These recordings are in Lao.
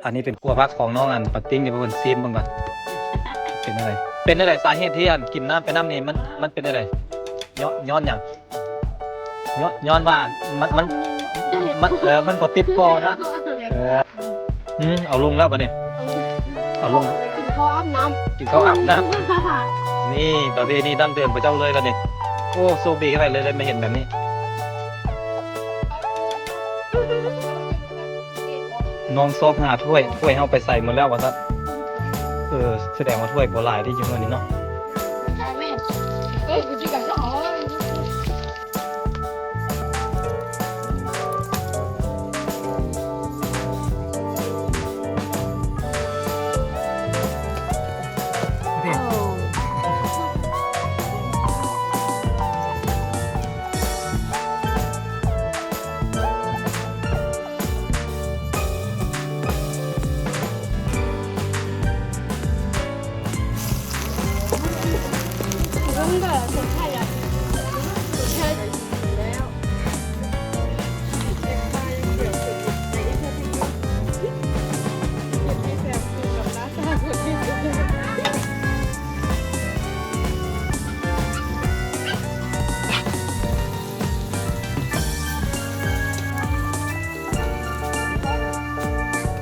ອັນນີ້ເປັນຂົ້ວຜັກຂອງນ້ອງອັນປາຕິ້ງ ດຽວເພິ່ນຊີມເບິ່ງກ່ອນ ເປັນຈັ່ງໃດ ເປັນຈັ່ງໃດ ສາເຫດທີ່ອັນກິນນ້ຳໄປນຳນີ້ ມັນ ມັນເປັນຈັ່ງໃດ ຍ້ອນ ຍ້ອນຫຍັງ? ຍ້ອນ ຍ້ອນວ່າມັນ ມັນ ມັນ ເອີ ມັນບໍ່ຕິດຄໍນະ ເອີ ອືມ ເອົາລົງແລ້ວບັດນີ້ ເອົາລົງ ກິນເຂົ້າອາບນ້ຳ ກິນເຂົ້າອາບນ້ຳ ນີ້ປະເພນີດັ້ງເດີມຂອງເຈົ້າເລີຍບັດນີ້ ໂອ້ ໂຊກດີຂະໜາດເລີຍ ໄດ້ມາເຫັນແບບນີ້. ນ້ອງຊອກຫາຖ້ວຍ ຖ້ວຍເຮົາໄປໃສໝົດແລ້ວວ່າຊັ້ນ ເອີ ສະແດງວ່າຖ້ວຍບໍ່ຫຼາຍເດ້ຢູ່ເຮືອນນີ້ເນາະ.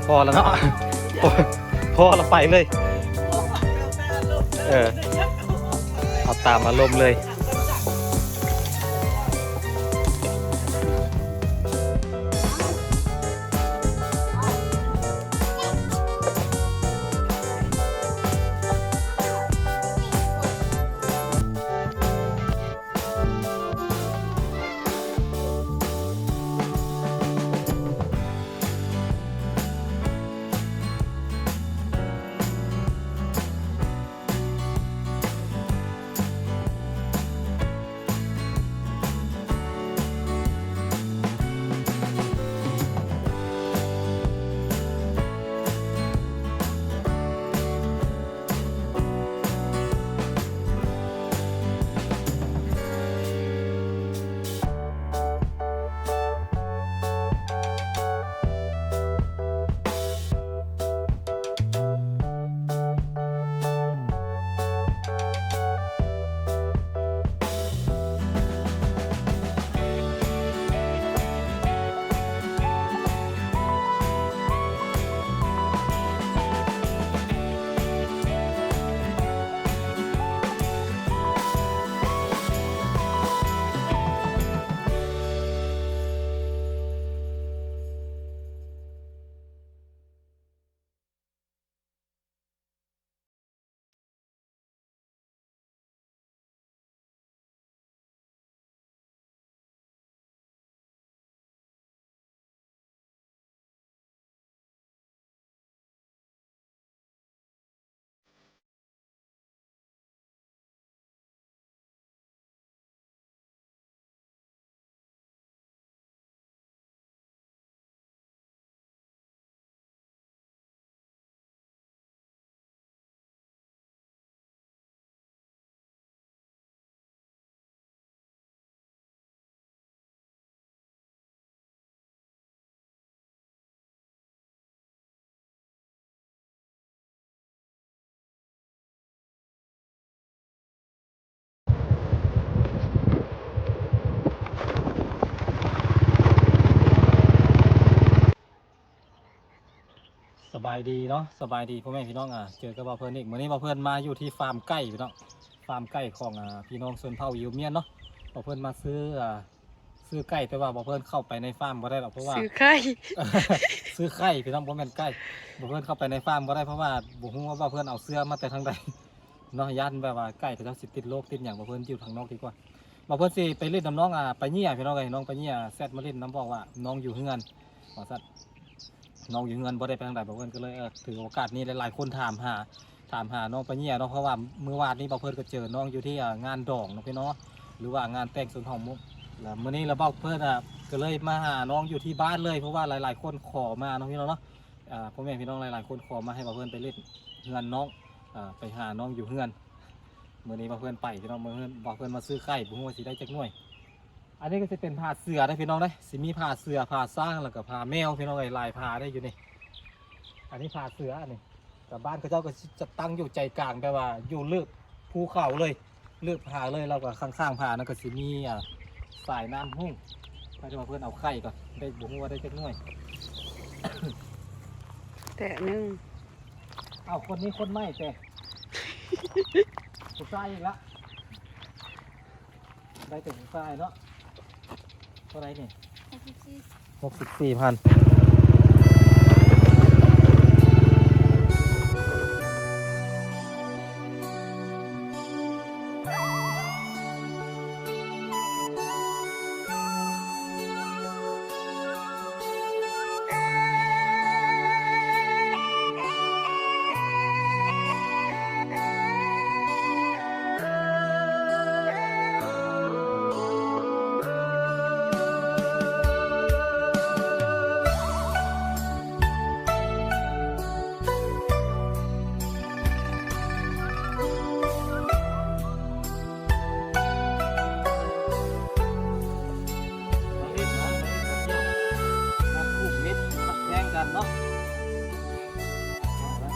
ພໍແລ້ວເນາະ ພໍແລ້ວໄປເລີຍ ເອີ ເອົາຕາມອາລົມເລີຍ. ສະບາຍດີເນາະ ສະບາຍດີພໍ່ແມ່ພີ່ນ້ອງ ອ່າ ເຈີກັບບ່າວເພິ່ນອີກ ມື້ນີ້ບ່າວເພິ່ນມາຢູ່ທີ່ຟາມໄກ່ພີ່ນ້ອງ ຟາມໄກ່ຂອງ ອ່າ ພີ່ນ້ອງຊົນເຜົ່າຢິວມຽນເນາະ ບ່າວເພິ່ນມາຊື້ ອ່າ ຊື້ໄກ່ ແຕ່ວ່າບ່າວເພິ່ນເຂົ້າໄປໃນຟາມບໍ່ໄດ້ດອກ ເພາະວ່າ ຊື້ໄຂ່ ຊື້ໄຂ່ພີ່ນ້ອງ ບໍ່ແມ່ນໄກ່ ບ່າວເພິ່ນເຂົ້າໄປໃນຟາມບໍ່ໄດ້ ເພາະວ່າບໍ່ຮູ້ວ່າບ່າວເພິ່ນເອົາເຊື້ອມາແຕ່ທາງໃດເນາະ ຢ້ານແບບວ່າໄກ່ເຂົາເຈົ້າຊິຕິດໂລກຕິດຫຍັງ ບ່າວເພິ່ນຢູ່ທາງນອກດີກວ່າ ບ່າວເພິ່ນຊິໄປຫຼິ້ນນຳນ້ອງ ອ່າ ປາເຫຍພີ່ນ້ອງເອີຍ ນ້ອງປາເຫຍແຊັດມາຫຼິ້ນນຳ ບອກວ່ານ້ອງຢູ່ເຮືອນວ່າຊັ້ນ ນ້ອງຢູ່ເຮືອນບໍ່ໄດ້ໄປທາງໃດ ບ່າວເພິ່ນກໍເລີຍ ເອີ ຖືໂອກາດນີ້ ຫຼາຍໆຄົນຖາມຫາ ຖາມຫານ້ອງປາເຫຍເນາະ ເພາະວ່າມື້ວານນີ້ບ່າວເພິ່ນກໍເຈີນ້ອງຢູ່ທີ່ ອ່າ ງານດອງເນາະພີ່ນ້ອງ ຫຼືວ່າງານແຕ່ງຊົນເຜົ່າມົ້ງ ແລ້ວມື້ນີ້ລະບ່າວເພິ່ນ ອ່າ ກໍເລີຍມາຫານ້ອງຢູ່ທີ່ບ້ານເລີຍ ເພາະວ່າຫຼາຍໆຄົນຂໍມາເນາະພີ່ນ້ອງເນາະ ອ່າ ພໍ່ແມ່ພີ່ນ້ອງຫຼາຍໆຄົນຂໍມາໃຫ້ບ່າວເພິ່ນໄປຫຼິ້ນເຮືອນນ້ອງ ອ່າ ໄປຫານ້ອງຢູ່ເຮືອນ ມື້ນີ້ບ່າວເພິ່ນໄປພີ່ນ້ອງ ມື້ ບ່າວເພິ່ນມາຊື້ໄຂ່ ບໍ່ຮູ້ວ່າຊິໄດ້ຈັກໜ່ວຍ. ອັນນີ້ກໍຊິເປັນຜ້າເສືອເດ້ພີ່ນ້ອງເດ້ ຊິມີຜ້າເສືອ ຜ້າຊ້າງ ແລ້ວກໍຜ້າແມວພີ່ນ້ອງເອີຍ ຫຼາຍຜ້າເດ້ຢູ່ນີ້ ອັນນີ້ຜາເສືອ ອັນນີ້ ກະບ້ານເຂົາເຈົ້າກໍຊິຈັດຕັ້ງຢູ່ໃຈກາງ ແບບວ່າຢູ່ເລີບພູເຂົາເລີຍ ເລີບຜາເລີຍ ແລ້ວກໍຂ້າງໆຜານັ້ນກໍຊິມີ ອ່າ ສາຍນ້ຳຮຸ່ງ ເພິ່ນວ່າເພິ່ນເອົາໄຂ່ກ່ອນ ໄດ້ ບໍ່ຮູ້ວ່າໄດ້ຈັກໜ່ວຍ ແຕະໜຶ່ງ ເອົາ ຄົນນີ້ຄົນໃໝ່ແຕ່ ຜູ້ຊາຍອີກລະ ໄດ້ແຕ່ຜູ້ຊາຍເນາະ ເທົ່າໃດນີ້? ຫົກສິບສີ່ ຫົກສິບສີ່ພັນ.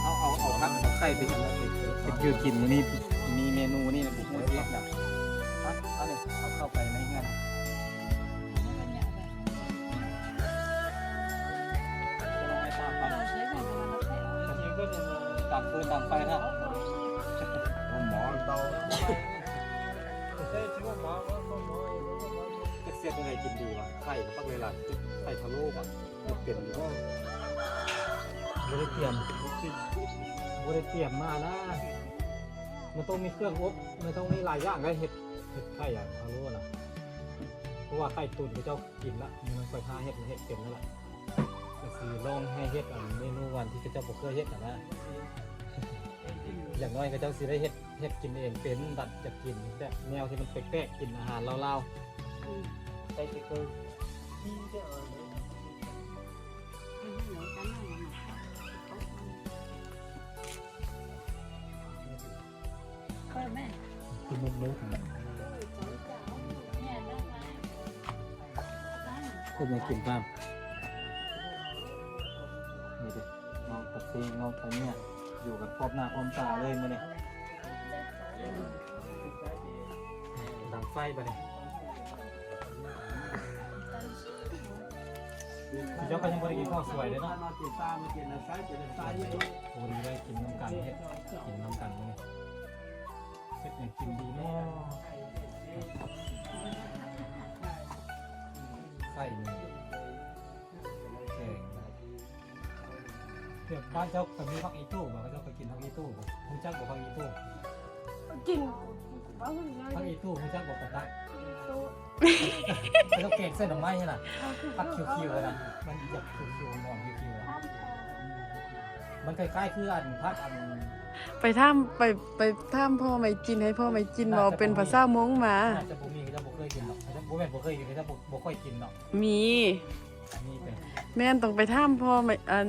ເອົາ ເອົາ ເອົາຜັກ ເອົາໄຂ່ໄປກິນ ມື້ນີ້ມີເມນູນີ້ ບໍ່ຮູ້ຊິເຮັດຫຍັງ ເອົາ ເອົາເຂົ້າໄປໃນເຮືອນ ຕາມຟືນຕາມໄຟເນາະ ໝໍເຕົາ ຈັກຊິເຮັດຈັ່ງໃດກິນດີວະ ໄຂ່ບັກຫຼາຍໆ ໄຂ່ພະໂລ້ກະ ເປັນຢູ່ບໍ່? ບໍ່ໄດ້ຕຽມ ບໍ່ໄດ້ຕຽມມານະ ມັນຕ້ອງມີເຄື່ອງອົບ ມັນຕ້ອງມີຫຼາຍຢ່າງໄດ໋ ເຮັດ ເຮັດໄຂ່ອະ ພະໂລ້ນະ ເພາະວ່າໄຂ່ຕຸນເຂົາເຈົ້າກິນລະ ມື້ນັ້ນຂ້ອຍຫາເຮັດ ເຮັດເປັນແລ້ວລະ ກໍຊິລອງໃຫ້ເຮັດອັນເມນູອັນທີ່ເຂົາເຈົ້າບໍ່ເຄີຍເຮັດຫັ້ນນະ ຢ່າງໜ້ອຍເຂົາເຈົ້າຊິໄດ້ເຮັດ ເຮັດກິນເອງເປັນ ບັດຢາກກິນແບບແນວທີ່ມັນແປກໆ ກິນອາຫານລາວໆ ອືມ ໃສ່ຕິກເກີ ເປີດແມ່ ຄືມັນເລີດນະ ເຮັດຫຍັງກິນຕາມ ນີ້ເດ້ ນ້ອງປາຕິງ ນ້ອງປາເນຍ ຢູ່ກັນພ້ອມໜ້າພ້ອມຕາເລີຍມື້ນີ້ ດັງໄຟບາດນີ້ ເຈົ້າກໍຍັງບໍ່ໄດ້ກິນເຂົ້າສວຍເດ້ເນາະ ໂອ້ ດີໄດ້ກິນນຳກັນ ເຮັດກິນນຳກັນມື້ນີ້ ເຮັດຫຍັງກິນດີເນາະ ໄຂ່ນີ້ ແກງ ແບບບ້ານເຈົ້າກໍມີຜັກອີ່ຕູ່ບໍ່? ເຂົາເຈົ້າກໍກິນຜັກອີ່ຕູ່ບໍ່? ຮູ້ຈັກບໍ່ຜັກອີ່ຕູ່? ກິນ ຜັກອີ່ຕູ່ຮູ້ຈັກບໍ່? ປາຕັກ ເຂົາເຈົ້າແກງໃສ່ໜໍ່ໄມ້ຫັ້ນນະ ຜັກຂຽວໆນະ ມັນຢາກຂຽວໆ ຫອມຂຽວໆນະ ມັນຄ້າຍໆຄືອັນຜັກອັນ ໄປຖາມ ໄປ ໄປຖາມພໍ່ໄມຈິນ ໃຫ້ພໍ່ໄມຈິນເວົ້າເປັນພາສາມົ້ງມາ ໜ້າຈະບໍ່ມີ ເຂົາເຈົ້າບໍ່ເຄີຍກິນດອກ ເຂົາເຈົ້າ ບໍ່ແມ່ນບໍ່ເຄີຍກິນ ເຂົາເຈົ້າບໍ່ ບໍ່ຄ່ອຍກິນດອກ ມີ ແມ່ນຕ້ອງໄປຖາມພໍ່ແມ່ ອັນ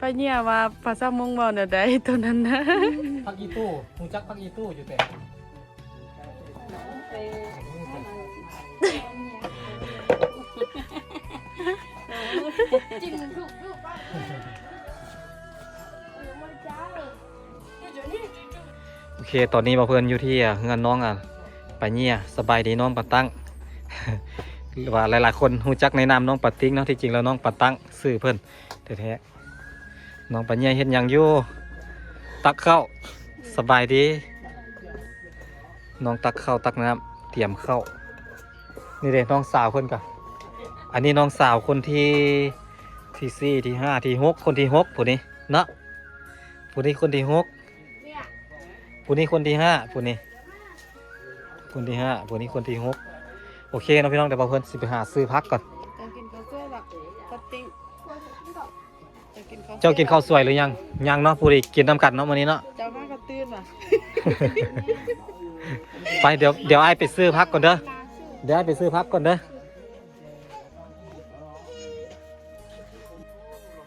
ປ້າເຫຍື່ອວ່າພາສາມົ້ງເວົ້າແນວໃດໂຕນັ້ນນະ. ຜັກອີ່ຕູ່ ຮູ້ຈັກຜັກອີ່ຕູ່ຢູ່ແຕ່? ໂອເຄ ຕອນນີ້ມາເພິ່ນຢູ່ທີ່ ອ່າ ເຮືອນນ້ອງ ອ່າ ປາເຫຍື່ອ ສະບາຍດີນ້ອງປາຕັ້ງ ຫຼືວ່າຫຼາຍໆຄົນຮູ້ຈັກໃນນາມນ້ອງປາຕິກເນາະ ທີ່ຈິງແລ້ວນ້ອງປາຕັ້ງຊື່ເພິ່ນແທ້ໆ ນ້ອງປາເຫຍື່ອເຮັດຫຍັງຢູ່? ຕັກເຂົ້າ ສະບາຍດີ ນ້ອງຕັກເຂົ້າຕັກນ້ຳ ຕຽມເຂົ້າ ນີ້ເດ້ນ້ອງສາວເພິ່ນກະ ອັນນີ້ນ້ອງສາວຄົນທີ ທີສີ່ ທີຫ້າ ທີຫົກ ຄົນທີຫົກ ຜູ້ນີ້ເນາະ ຜູ້ນີ້ຄົນທີຫົກ ຜູ້ນີ້ຄົນທີຫ້າ ຜູ້ນີ້ຄົນທີຫ້າ ຜູ້ນີ້ຄົນທີຫົກ ໂອເຄເນາະພີ່ນ້ອງ ດຽວບ່າວເພິ່ນຊິໄປຫາຊື້ຜັກກ່ອນ ເຈົ້າກິນເຂົ້າສວຍບໍ່? ປາຕິກ ເຈົ້າກິນເຂົ້າສວຍຫຼືຍັງ? ຍັງເນາະ ຜູ້ທີ່ກິນນຳກັນເນາະມື້ນີ້ເນາະ ເຈົ້າຫາກໍຕື່ນວ່າ ໄປ ດຽວ ດຽວອ້າຍໄປຊື້ຜັກກ່ອນເດີ ດຽວອ້າຍໄປຊື້ຜັກກ່ອນເດີ.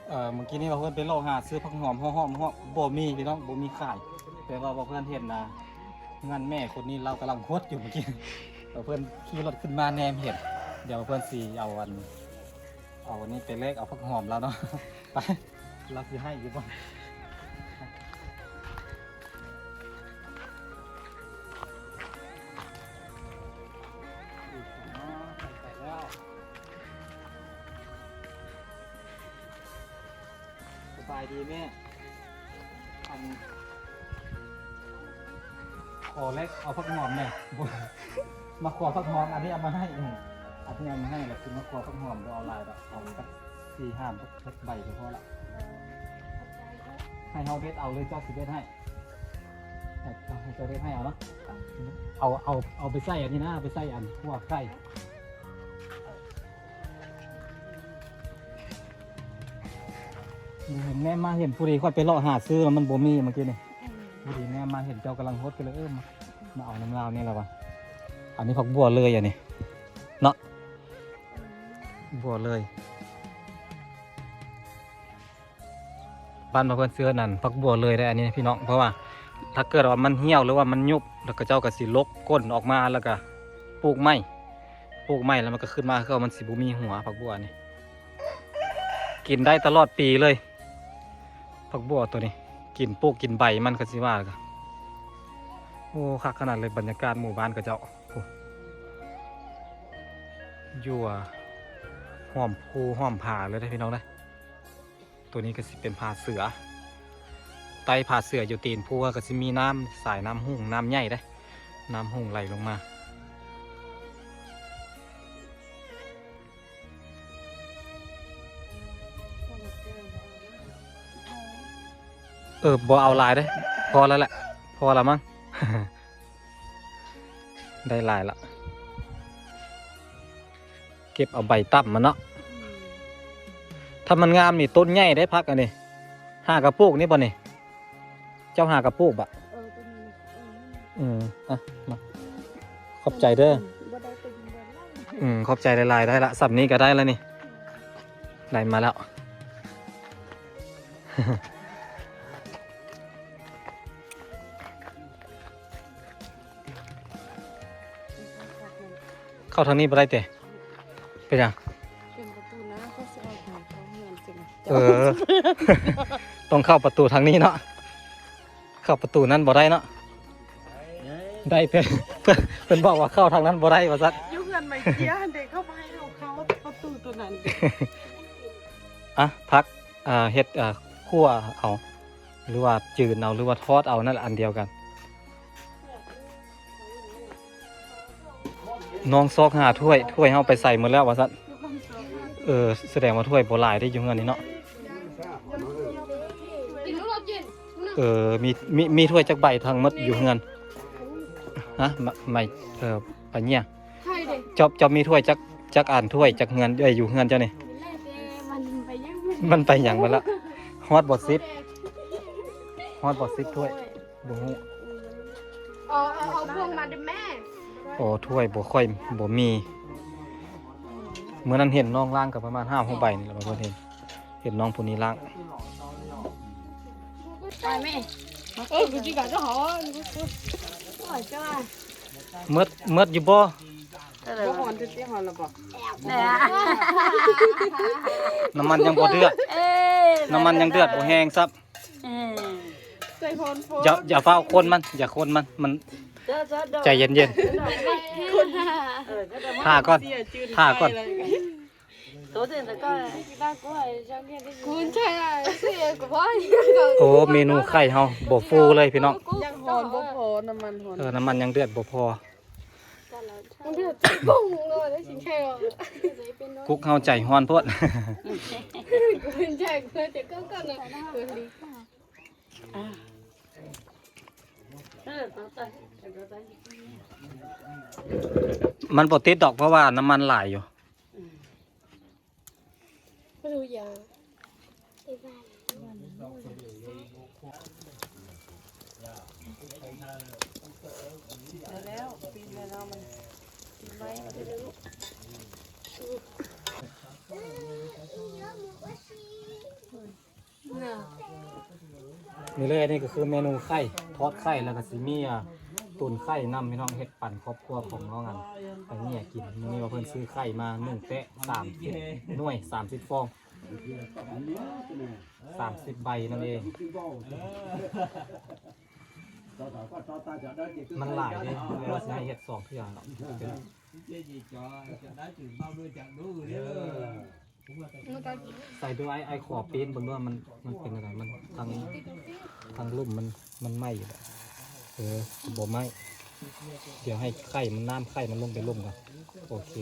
ເອີ ມື້ກີ້ນີ້ບ່າວເພິ່ນໄປເລາະຫາຊື້ຜັກຫອມ ເຫາະໆ ບໍ່ມີພີ່ນ້ອງ ບໍ່ມີຂາຍ ແຕ່ວ່າບ່າວເພິ່ນເຫັນນະ ເຮືອນແມ່ຄົນນີ້ລາວກຳລັງຫົດຢູ່ມື້ກີ້ ບ່າວເພິ່ນຂີ່ລົດຂຶ້ນມາແນມເຫັນ ດຽວບ່າວເພິ່ນຊິເອົາອັນ ເອົາອັນນີ້ໄປແລກເອົາຜັກຫອມລາວເນາະ ໄປ. ລາວຊິໃຫ້ຢູ່ບໍ່? ສະບາຍດີແມ່. ອັນ ຂໍແລກເອົາຜັກຫອມແດ່. ບໍ່ ມາຂໍຜັກຫອມ ອັນນີ້ເອົາມາໃຫ້. ອືມ ອັນນີ້ເອົາມາໃຫ້ ແລ້ວຄືມາຂໍຜັກຫອມ ບໍ່ເອົາຫຼາຍດອກ ເອົາຈັກສີ່ຫ້າ ຈັກ ຈັກໃບກໍພໍລະ. ໃຫ້ເຮົາເດັດເອົາ ຫຼືເຈົ້າຊິເດັດໃຫ້? ໃຫ້ ໃຫ້ເຈົ້າເດັດໃຫ້ເອົາເນາະ. ເອົາ ເອົາ ເອົາໄປໃສ່ອັນນີ້ນະ ເອົາໄປໃສ່ອັນຂົ້ວໄກ່. ເຫັນແນມມາເຫັນ ພໍດີຂ້ອຍໄປເລາະຫາຊື້ແລ້ວມັນບໍ່ມີເມື່ອກີ້ນີ້. ອືມ ພໍດີແນມມາເຫັນເຈົ້າກຳລັງຫົດ ກໍເລີຍ ເອີ ມາ ມາເອົານຳລາວນີ້ແຫຼະວ່າ. ອັນນີ້ຜັກບົວເລີຍ ອັນນີ້ເນາະ ບົວເລີຍ. ບ້ານພາເພື່ອນເຊື້ອນັ້ນ ຜັກບົວເລີຍໄດ໋ ອັນນີ້ພີ່ນ້ອງ. ເພາະວ່າຖ້າເກີດວ່າມັນຫ່ຽວ ຫຼືວ່າມັນຍຸບ ແລ້ວເຂົາເຈົ້າກໍຊິຫຼົກກົ້ນອອກມາ ແລ້ວກໍປູກໃໝ່ ປູກໃໝ່ ແລ້ວມັນກໍຂຶ້ນມາຄືເກົ່າ ມັນຊິບໍ່ມີຫົວ. ຜັກບົວນີ້ກິນໄດ້ຕະຫຼອດປີເລີຍ ຜັກບົວໂຕນີ້. ກິນ ປູກກິນໃບມັນກໍຊິວ່າ. ໂອ້ ຄັກຂະໜາດເລີຍ ບັນຍາກາດໝູ່ບ້ານເຂົາເຈົ້າ. ໂອ້ ຢູ່ ອ່າ ຫ້ອມພູຫ້ອມຜາເລີຍເດ້ ພີ່ນ້ອງເດ້. ໂຕນີ້ກໍຊິເປັນຜາເສືອ ໃຕ້ຜາເສືອຢູ່ຕີນພູກໍຊິມີນ້ຳ ສາຍນ້ຳຮຸ່ງ ນ້ຳໃຫຍ່ເດ້ ນ້ຳຮຸ່ງໄຫຼລົງມາ. ເອີ ບໍ່ເອົາຫຼາຍເດ້ ພໍແລ້ວແຫຼະ ພໍແລ້ວມັ້ງ. ໄດ້ຫຼາຍລະ ເກັບເອົາໃບຕ່ຳມັນເນາະ. ອືມ ຖ້າມັນງາມນີ້ ຕົ້ນໃຫຍ່ເດ້ຜັກອັນນີ້. ຫາກະປູກນີ້ບໍ່ນີ້? ເຈົ້າຫາກະປູກບະ? ເອີ ໂຕນີ້ ເອີ ອືມ ອ່ະ ມາ ຂອບໃຈເດີ. ອືມ ບໍ່ໄດ້ໄປດິນບໍ່ໄດ້. ອືມ ຂອບໃຈຫຼາຍໆ ໄດ້ລະ ສ່ຳນີ້ກໍໄດ້ລະນີ້. ອືມ ໄດ້ມາແລ້ວ. ເຂົ້າທາງນີ້ບໍ່ໄດ້ເຕ? ເປັນຫຍັງ? ເປັນປະຕູນະ ເຂົາຊິເອົາຂອງເຂົ້າເຮືອນຊິນະ. ເອີ ຕ້ອງເຂົ້າປະຕູທາງນີ້ເນາະ. ເຂົ້າປະຕູນັ້ນບໍ່ໄດ້ເນາະ. ໄດ້ ເພິ່ນ ເພິ່ນບອກວ່າເຂົ້າທາງນັ້ນບໍ່ໄດ້ວ່າຊັ້ນ. ຢູ່ເຮືອນໄມເຈຍຫັ້ນເດ ເຂົາບໍ່ໃຫ້ເຮົາເຂົ້າປະຕູໂຕນັ້ນ. ອ່ະ ຜັກ ອ່າ ເຮັດ ອ່າ ຂົ້ວເອົາ ຫຼືວ່າຈືນເອົາ ຫຼືວ່າທອດເອົາ ນັ້ນລະ ອັນດຽວກັນ. ນ້ອງຊອກຫາຖ້ວຍ ຖ້ວຍເຮົາໄປໃສໝົດແລ້ວວ່າຊັ້ນ. ເອີ ສະແດງວ່າຖ້ວຍບໍ່ຫຼາຍເດ້ຢູ່ເຮືອນນີ້ເນາະ. ເອີ ມີ ມີ ມີຖ້ວຍຈັກໃບທັງໝົດຢູ່ເຮືອນ? ຮະ ໄມ້ ເອີ ປາເຫຍື່ອ. ເຈົ້າ ເຈົ້າມີຖ້ວຍຈັກ ຈັກອັນ ຖ້ວຍຈັກເຮືອນ ເອີ ຢູ່ເຮືອນເຈົ້ານີ້? ມັນໄປຫຍັງໝົດລະ? ຮອດບໍ່ສິບ ຮອດບໍ່ສິບຖ້ວຍ? ບໍ່ຮູ້. ເອົາ ເອົາ ເອົາພວງມາເດີແມ່. ໂອ້ ຖ້ວຍບໍ່ຄ່ອຍ ບໍ່ມີ. ມື້ນັ້ນເຫັນນ້ອງລ້າງກໍປະມານຫ້າຫົກໃບນີ້ລະ ເພິ່ນເຫັນ ເຫັນນ້ອງຜູ້ນີ້ລ້າງ. ໄປແມ່. ເອີ ກູຈິກະຈະຫອມ. ໝົດ ໝົດຢູ່ບໍ່? ບໍ່ຫອມ ຈະຫອມລະບໍ່? ນ້ຳມັນຍັງບໍ່ເດືອດ ເອີ ນ້ຳມັນຍັງເດືອດບໍ່ແຮງຊ້ຳ. ເອີ ໃສ່ຫອມ ຢ່າ ຢ່າຟ້າວຄົນມັນ ຢ່າຄົນມັນ ມັນ ໃຈເຢັນໆ ຖ້າກ່ອນ ຖ້າກ່ອນ. ໂອ້ ເມນູໄຂ່ເຮົາບໍ່ຟູເລີຍພີ່ນ້ອງ. ຍັງຮ້ອນບໍ່ພໍ ນ້ຳມັນຮ້ອນ ເອີ ນ້ຳມັນຍັງເດືອດບໍ່ພໍ. ກຸກເຮົາໃຈຮ້ອນໂພດ. ມັນບໍ່ຕິດດອກ ເພາະວ່ານ້ຳມັນຫຼາຍຢູ່. ນີ້ເລີຍ ອັນນີ້ກໍຄືເມນູໄຂ່ ທອດໄຂ່ ແລ້ວກໍຊິມີ ອ່າ ຕຸນໄຂ່ນຳ ພີ່ນ້ອງ ເຮັດປັນຄອບຄົວຂອງນ້ອງອັນ ໄປເຫຍື້ອກິນ. ມື້ນີ້ວ່າເພິ່ນຊື້ໄຂ່ມາໜຶ່ງແຕະ ສາມສິບໜ່ວຍ ສາມສິບຟອງ. ສາມສິບໃບນັ້ນເອງ. ມັນຫຼາຍເດ້ ແລ້ວວ່າຊິໃຫ້ເຮັດສອງເທື່ອເນາະ. ໃສ່ດູອ້າຍ ອ້າຍຂໍປີ້ນເບິ່ງດູວ່າມັນ ມັນເປັນຈັ່ງໃດ ມັນທາງ ທາງລຸ່ມມັນ ມັນໄໝ້ຢູ່ບໍ່? ເອີ ບໍ່ໄໝ້. ດຽວໃຫ້ໄຂ່ມັນ ນ້ຳໄຂ່ມັນລົງໄປລຸ່ມກ່ອນ. ໂອເຄ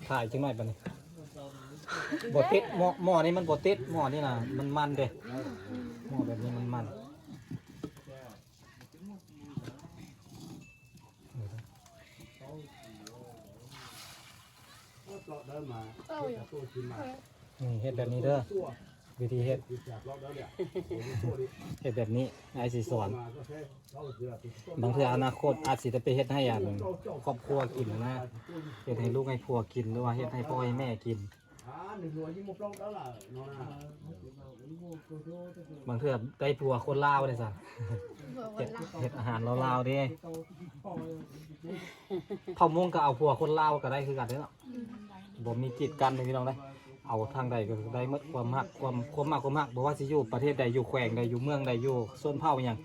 ຖ້າອີກຈັກໜ້ອຍບາດນີ້. ບໍ່ຕິດ ໝໍ້ ໝໍ້ນີ້ມັນບໍ່ຕິດ. ໝໍ້ນີ້ນະມັນມັນເດ້ ໝໍ້ແບບນີ້ມັນມັນ. ນີ້ເຮັດແບບນີ້ເດີ ວິທີເຮັດ ເຮັດແບບນີ້ ອ້າຍຊິສອນ. ບາງເທື່ອອະນາຄົດອາດຊິໄດ້ໄປເຮັດໃຫ້ອັນຄອບຄົວກິນນະ ເຮັດໃຫ້ລູກໃຫ້ຜົວກິນ ຫຼືວ່າເຮັດໃຫ້ພໍ່ໃຫ້ແມ່ກິນ. ບາງເທື່ອໄດ້ຜົວຄົນລາວເດ້ຊັ້ນ ເຮັດ ເຮັດອາຫານລາວໆເດ້. ເຜົ່າມົ້ງກໍເອົາຜົວຄົນລາວກໍໄດ້ຄືກັນເດ້ເນາະ ບໍ່ມີກີດກັ້ນເດ້ພີ່ນ້ອງເດ້. ເອົາທາງໃດກໍໄດ້ໝົດ ຄວາມຮັກ ຄວາມ ຄວາມມັກ ຄວາມຮັກ ບໍ່ວ່າຊິຢູ່ປະເທດໃດ ຢູ່ແຂວງໃດ ຢູ່ເມືອງໃດ ຢູ່ຊົນເຜົ່າຫຍັງ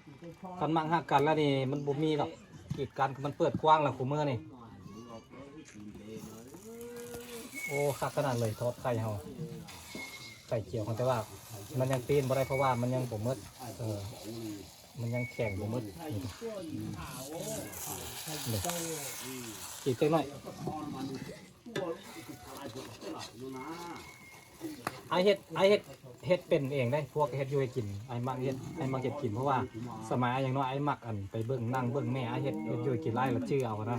ຄັນມັກຮັກກັນແລ້ວນີ້ ມັນບໍ່ມີດອກ ກີດກັນ ມັນເປີດກວ້າງແລ້ວຄູ່ມື້ນີ້. ໂອ້ ຄັກຂະໜາດເລີຍ ທອດໄຂ່ເຮົາ ໄຂ່ຈຽວເຮົາ ແຕ່ວ່າມັນຍັງປີ້ນບໍ່ໄດ້ ເພາະວ່າມັນຍັງບໍ່ໝົດ ເອີ ມັນຍັງແຂງບໍ່ໝົດ. ນີ້ ອີກຈັກໜ້ອຍ ອ້າຍເຮັດ ອ້າຍເຮັດ ເຮັດເປັນເອງເດ້. ພວກເຮັດຢູ່ໃຫ້ກິນ ອ້າຍມັກເຮັດ ອ້າຍມັກເຮັດກິນ ເພາະວ່າສະໄໝອ້າຍຍັງນ້ອຍ ອ້າຍມັກອັນໄປເບິ່ງ ນັ່ງເບິ່ງແມ່ອ້າຍເຮັດ ເຮັດຢູ່ໃຫ້ກິນ ແລ້ວຈື່ເອົານະ.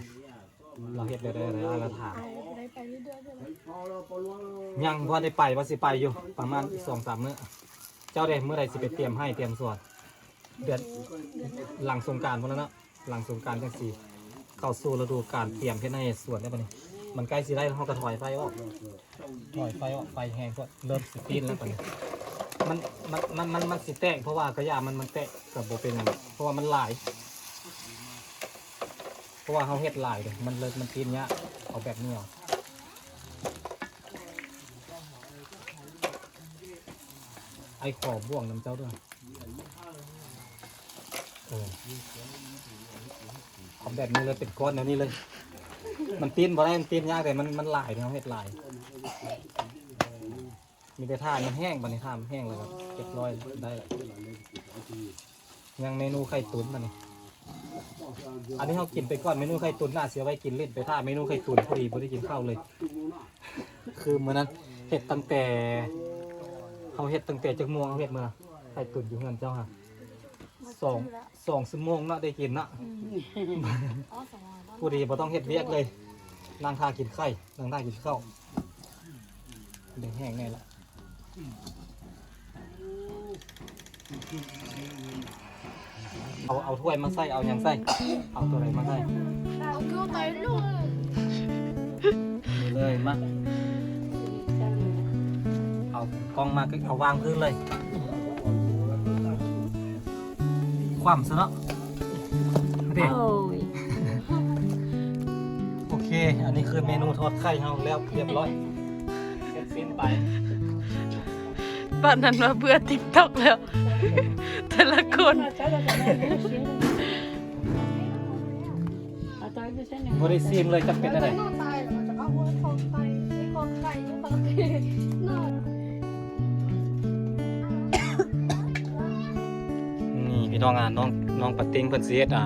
ລາວເຮັດແບບໃດ ລາວຖາມ. ຍັງບໍ່ທັນໄດ້ໄປ ວ່າຊິໄປຢູ່ ປະມານອີກສອງສາມມື້. ເຈົ້າເດ້ ມື້ໃດຊິໄປຕຽມໄຮ່ຕຽມສວນ? ເດືອນ ຫຼັງສົງການພຸ້ນລະເນາະ ຫຼັງສົງການຈັ່ງຊິເຂົ້າສູ່ລະດູການຕຽມເຮັດໄຮ່ເຮັດສວນແລ້ວ. ບາດນີ້ມັນໃກ້ຊິໄດ້ ເຮົາກໍຖອຍໄຟອອກ ຖອຍໄຟອອກ ໄຟແຮງໂພດ ເລີ່ມຊິປີ້ນແລ້ວ. ບາດນີ້ມັນ ມັນ ມັນ ມັນ ມັນຊິແຕກ ເພາະວ່າກະຢ່າມັນ ມັນແຕກກໍບໍ່ເປັນຫຍັງ ເພາະວ່າມັນຫຼາຍ ເພາະວ່າເຮົາເຮັດຫຼາຍເດ້ ມັນເລີຍ ມັນປີ້ນຍາກ. ເອົາແບບນີ້ເອົາ ອ້າຍຂໍບ່ວງນຳເຈົ້າດ້ວຍ. ເອີ ເອົາແບບນີ້ເລີຍ ເປັນກ້ອນແນວນີ້ເລີຍ. ມັນປີ້ນບໍ່ໄດ້ ມັນປີ້ນຍາກເດ້ ມັນ ມັນຫຼາຍເດ້ ເຮົາເຮັດຫຼາຍ. ມີແຕ່ຖ້າໃຫ້ມັນແຫ້ງ ບາດນີ້ຖ້າມັນແຫ້ງແລ້ວກໍຮຽບຮ້ອຍ ໄດ້ລະ. ຍັງເມນູໄຂ່ຕຸນບາດນີ້. ອັນນີ້ເຮົາກິນໄປກ່ອນ ເມນູໄຂ່ຕຸນ ໜ້າຊິເອົາໄວ້ກິນຫຼິ້ນ ໄປຖ້າເມນູໄຂ່ຕຸນ ພໍດີບໍ່ໄດ້ກິນເຂົ້າເລີຍ. ຄືມື້ນັ້ນເຮັດຕັ້ງແຕ່ ເຮົາເຮັດຕັ້ງແຕ່ຈັກໂມງ ເຮົາເຮັດມື້ນະ ໄຂ່ຕຸນຢູ່ເຮືອນເຈົ້າຫະ ສອງ ສອງຊົ່ວໂມງເນາະ ໄດ້ກິນເນາະ. ອືມ ອໍ ສອງ ພໍດີບໍ່ຕ້ອງເຮັດວຽກເລີຍ ນັ່ງຖ້າກິນໄຂ່ ນັ່ງຖ້າກິນເຂົ້າ. ໄດ້ແຫ້ງແນ່ລະ. ເອົາ ເອົາຖ້ວຍມາໃສ່ ເອົາຫຍັງໃສ່ ເອົາໂຕໃດມາໃສ່ ເອົາໂຕໃດລູກ ນີ້ເລີຍ ມາ ເອົາກ້ອງມາ ເອົາວາງພື້ນເລີຍ ຄວ່ຳຊະເນາະ. ເດ້ ໂອ້ຍ ໂອເຄ ອັນນີ້ຄືເມນູທອດໄຂ່ເຮົາແລ້ວຮຽບຮ້ອຍ ເສັດສິ້ນໄປ. ປານນັ້ນວ່າເບື່ອຕິກຕັອກແລ້ວ ແຕ່ລະຄົນ ບໍ່ໄດ້ຊີມເລີຍ ຈັກເປັນຈັ່ງໃດ. ນີ້ພີ່ນ້ອງ ອ່າ ນ້ອງ ນ້ອງປາຕິງເພິ່ນຊິເຮັດ ອ່າ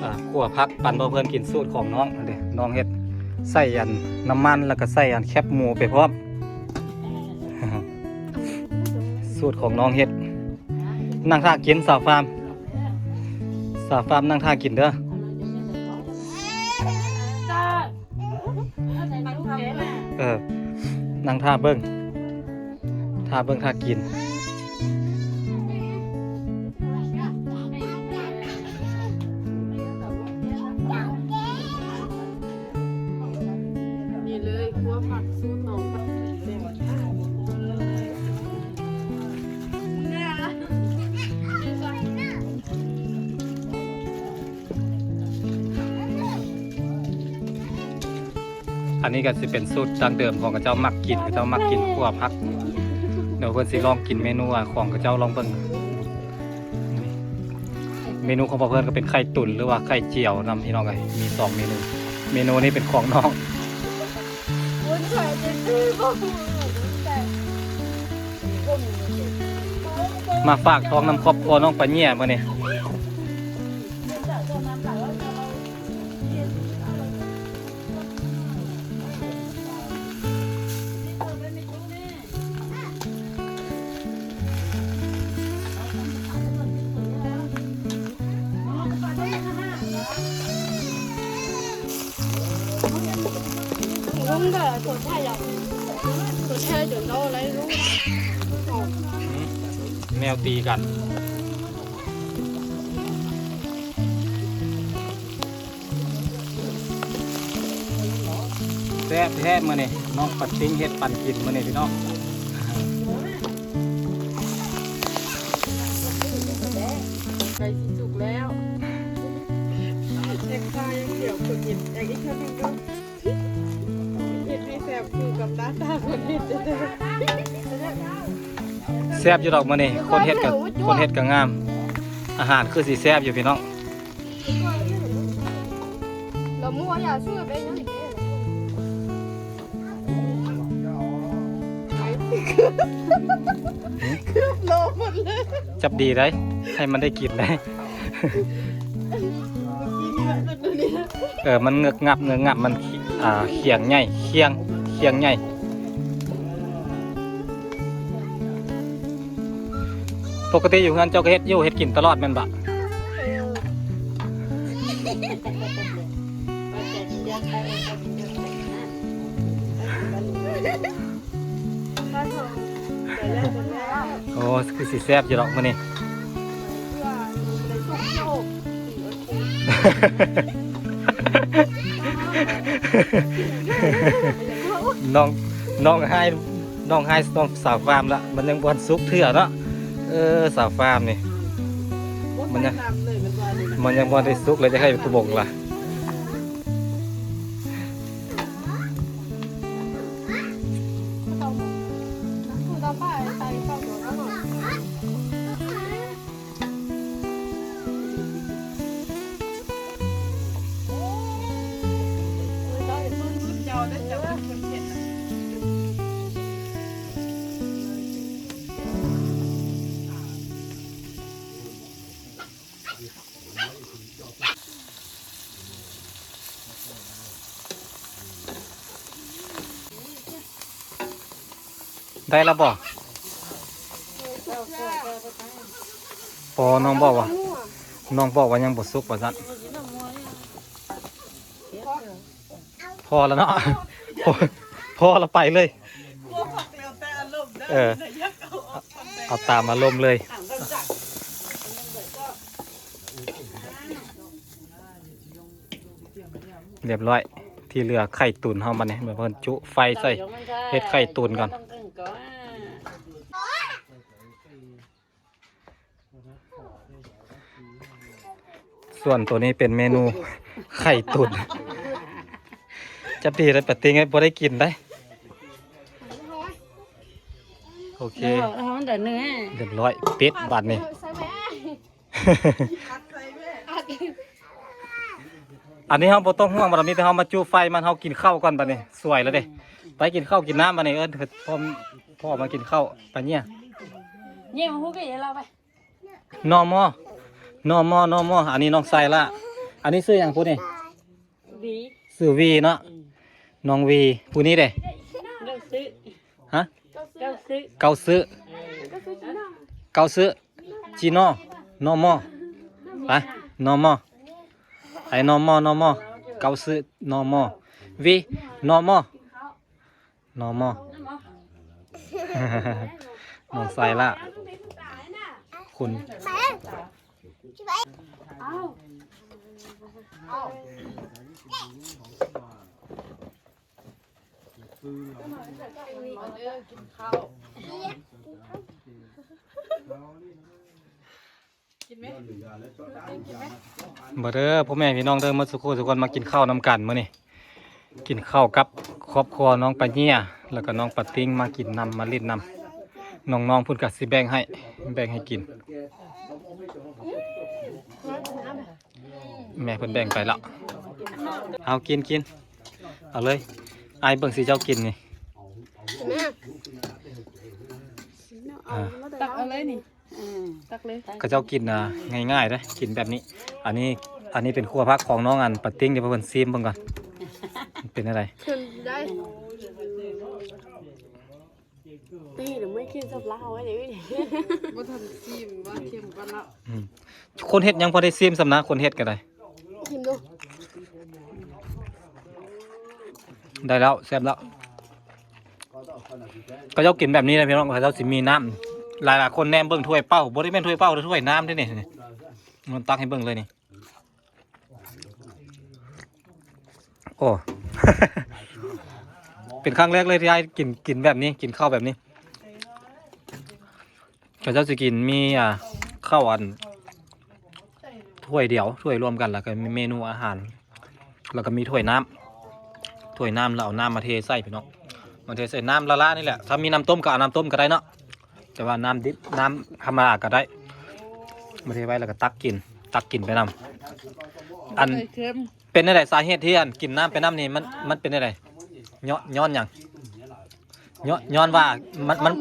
ອ່າ ຂົ້ວຜັກປັ່ນບໍ່ເພິ່ນກິນ ສູດຂອງນ້ອງເດ້. ນ້ອງເຮັດໃສ່ອັນນ້ຳມັນ ແລ້ວກໍໃສ່ອັນແຄບໝູໄປພ້ອມ ສູດຂອງນ້ອງເຮັດ. ນັ່ງຖ້າກິນ ສາວຟາມ ສາວຟາມນັ່ງຖ້າກິນເດີ. ເອີ ນັ່ງຖ້າເບິ່ງ ຖ້າເບິ່ງຖ້າກິນ. ນີ້ເລີຍ ຂົ້ວຜັກສູດນ້ອງ. ອັນນີ້ກໍຊິເປັນສູດດັ້ງເດີມຂອງເຂົາເຈົ້າ ມັກກິນ ເຂົາເຈົ້າມັກກິນຂົ້ວຜັກ. ດຽວເພິ່ນຊິລອງກິນເມນູຂອງເຂົາເຈົ້າ ລອງເບິ່ງ. ເມນູຂອງພໍ່ເພິ່ນກໍເປັນໄຂ່ຕຸນ ຫຼືວ່າໄຂ່ຈຽວນຳ ພີ່ນ້ອງເອີຍ. ມີສອງເມນູ. ເມນູນີ້ເປັນຂອງນ້ອງ ມາຝາກທ້ອງນຳຄອບຄົວນ້ອງປາເຫຍມື້ນີ້. ແມວຕີກັນ. ແຊບແທ້ມື້ນີ້ ນ້ອງປາຕິງເຮັດປັນກິນມື້ນີ້ພີ່ນ້ອງ. ໃກ້ຊິສຸກແລ້ວ ແອກຕາຢ່າງດຽວ ຄົນເຮັດ ແອກອີກເທື່ອໜຶ່ງເດີ. ເຮັດໃຫ້ແຊບຄືກັບໜ້າຕາຄົນເຮັດເດີ. ແຊບຢູ່ດອກມື້ນີ້ ຄົນເຮັດກໍ ຄົນເຮັດກໍງາມ. ອາຫານຄືຊິແຊບຢູ່ພີ່ນ້ອງ. ຈັບດີໄດ໋ ໃຫ້ມັນໄດ້ກິນໄດ໋. ເອີ ມັນເງືອກງັບ ເງືອກງັບ ມັນ ອ່າ ຂຽງໃຫຍ່ ຂຽງ ຂຽງໃຫຍ່. ປົກກະຕິຢູ່ເຮືອນເຈົ້າກໍເຮັດຢູ່ ເຮັດກິນຕະຫຼອດແມ່ນບໍ່? ໂອ້ ຄືຊິແຊບຢູ່ດອກມື້ນີ້. ນ້ອງ ນ້ອງຮ້າຍ ນ້ອງຮ້າຍ ນ້ອງສາວຟາມລະ ມັນຍັງບໍ່ທັນສຸກເທື່ອເນາະ. ເອີ ສາວຟາມນີ້ ມັນຍັງ ມັນຍັງບໍ່ໄດ້ສຸກເລີຍ ຈະໃຫ້ຕົວບົງລະ. ໄດ້ລະບໍ່? ບໍ່ ນ້ອງບອກວ່າ ນ້ອງບອກວ່າຍັງບໍ່ສຸກວ່າຊັ້ນ. ພໍລະເນາະ ພໍລະໄປເລີຍ. ເອີ ເອົາຕາມອາລົມເລີຍ. ຮຽບຮ້ອຍ ທີ່ເຫຼືອໄຂ່ຕຸນເຮົາບັດນີ້ ເພິ່ນຈຸໄຟໃສ່ ເຮັດໄຂ່ຕຸນກ່ອນ. ສ່ວນໂຕນີ້ເປັນເມນູໄຂ່ຕຸນ. ຈັບດີໄດ້ປາຕິງ ບໍ່ໄດ້ກິນໄດ໋. ໂອເຄ ຮຽບຮ້ອຍ ປິດບາດນີ້. ອັນນີ້ເຮົາບໍ່ຕ້ອງຫ່ວງ ບາດນີ້ແຕ່ເຮົາມາຈຸໄຟມັນ ເຮົາກິນເຂົ້າກ່ອນບາດນີ້. ສວຍແລ້ວເດ້ ໄປກິນເຂົ້າກິນນ້ຳບາດນີ້. ເອີ້ນພໍ່ ພໍ່ມາກິນເຂົ້າ ໄປເນຍ ເນຍມາຮູ້ກັບເອລາວໄປ. ນມ ນມ ນມ ອັນນີ້ນ້ອງໄຊລະ. ອັນນີ້ຊື່ຫຍັງຜູ້ນີ້? ວີ ຊື່ວີເນາະ. ອືມ ນ້ອງວີ. ຜູ້ນີ້ເດ້? ເກົ້າຊື້ ຮະ? ເກົ້າຊື້ ເກົ້າຊື້ ເອີ ເກົ້າຊື້ ຈີໂນ ນມ ໄປ ນມ ໄປ ນມ ນມ ເກົ້າຊື້ ນມ ວີ ນມ ນມ ນ້ອງໄຊລະ ຄຸນ. ມາເດີພໍ່ແມ່ພີ່ນ້ອງເດີ ໝົດສູ່ຄູ່ສູ່ຄົນ ມາກິນເຂົ້ານຳກັນມື້ນີ້. ກິນເຂົ້າກັບ ຄອບຄົວນ້ອງປາເຫຍື່ອ ແລ້ວກໍນ້ອງປາຕິງມາກິນນຳ ມາຫຼິ້ນນຳ. ນ້ອງໆ ເພິ່ນກໍຊິແບ່ງໃຫ້ ແບ່ງໃຫ້ກິນ. ແມ່ເພິ່ນແບ່ງໄປແລ້ວ. ເອົາ ກິນ ກິນ ເອົາເລີຍ. ອ້າຍເບິ່ງຊິເຈົ້າກິນນີ້. ແມ່ ອ່າ ຕັກເອົາເລີຍນີ້. ເອີ ຕັກເລີຍ. ເຂົາເຈົ້າກິນ ອ່າ ງ່າຍໆເດ້ ກິນແບບນີ້. ອັນນີ້ ອັນນີ້ເປັນຂົ້ວຜັກຂອງນ້ອງ ອັນ ປາຕິງ. ດຽວເພິ່ນຊີມເບິ່ງກ່ອນ ເປັນຈັ່ງໃດ. ຂຶ້ນໄດ້. ນີ້ນະ ບໍ່ກິນສັບລາວໄວ້ເດ. ບໍ່ທັນຊີມວ່າເຄັມປານນັ້ນ. ອືມ ຄົນເຮັດຍັງພໍໄດ້ຊີມສ່ຳນະ ຄົນເຮັດກໍໄດ້. ຊີມດູ. ໄດ້ແລ້ວ ແຊບແລ້ວ. ເຂົາເຈົ້າກິນແບບນີ້ນະພີ່ນ້ອງ. ເຂົາເຈົ້າຊິມີນ້ຳ ຫຼາຍໆຄົນແນມເບິ່ງຖ້ວຍເປົ່າ ບໍ່ໄດ້ແມ່ນຖ້ວຍເປົ່າເດ້ ຖ້ວຍນ້ຳເດ້ນີ້. ນີ້ ມັນຕັກໃຫ້ເບິ່ງເລີຍນີ້. ໂອ້ ເປັນຄັ້ງແລກເລີຍທີ່ອ້າຍກິນ ກິນແບບນີ້ ກິນເຂົ້າແບບນີ້. ເຂົາເຈົ້າຊິກິນມີ ອ່າ ເຂົ້າອັນ ຖ້ວຍດຽວ ຖ້ວຍລວມກັນ ແລ້ວກໍມີເມນູອາຫານ ແລ້ວກໍມີຖ້ວຍນ້ຳ ຖ້ວຍນ້ຳ ແລ້ວເອົານ້ຳມາເທໃສ່ພີ່ນ້ອງ. ມາເທໃສ່ນ້ຳລະໆນີ້ແຫຼະ. ຖ້າມີນ້ຳຕົ້ມກໍເອົານ້ຳຕົ້ມກໍໄດ້ເນາະ ແຕ່ວ່ານ້ຳດິບ ນ້ຳທຳມະດາກໍໄດ້. ມາເທໄວ້ ແລ້ວກໍຕັກກິນ ຕັກກິນໄປນຳ. ອັນ ເປັນແນວໃດສາເຫດທີ່ ອັນ ກິນນ້ຳໄປນຳນີ້ ມັນ ມັນເປັນແນວໃດ? ຍ້ອນ ຍ້ອນຫຍັງ? ຍ້ອນ ຍ້ອນວ່າມັນ ມັນ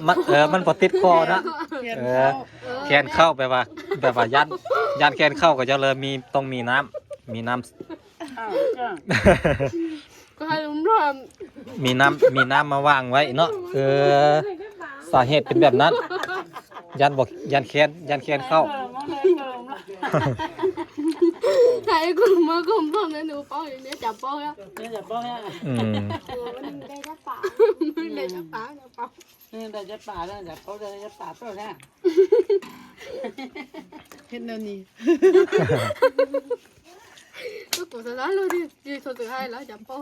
ມັນ ເອີ ມັນບໍ່ຕິດຄໍເນາະ. ແຄນເຂົ້າ ເອີ ແຄນເຂົ້າ ແບບວ່າ ແບບວ່າຢ້ານ ຢ້ານແຄນເຂົ້າ ກໍເຈົ້າເລີຍມີ ຕ້ອງມີນ້ຳ ມີນ້ຳ ອ້າວ ກໍໃຫ້ລວມ ມີນ້ຳ ມີນ້ຳມາວາງໄວ້ເນາະ. ເອີ ສາເຫດເປັນແບບນັ້ນ ຢ້ານບໍ່ ຢ້ານແຄນ ຢ້ານແຄນເຂົ້າ. ໃຫ້ຄົນມາຄົມພ້ອມໃນໜູເປົ່າຢູ່ເນຍ ຈັບເປົ່າແລ້ວ ເນຍ ຈັບເປົ່າແລ້ວ. ອືມ ເອີ ມັນໄດ້ຈັບປາ ໄດ້ຈັບປາ ຈັບເປົ່າ ເອີ ໄດ້ຈັບປາແລ້ວ ຈັບເປົ່າ ໄດ້ຈັບປາເປົ່າແລ້ວ. ເຮັດແນວນີ້ ກໍກູສະຫຼາຍເລີຍ ດີ ດີ ສຸດທ້າຍແລ້ວ ຈັບເປົ່າ.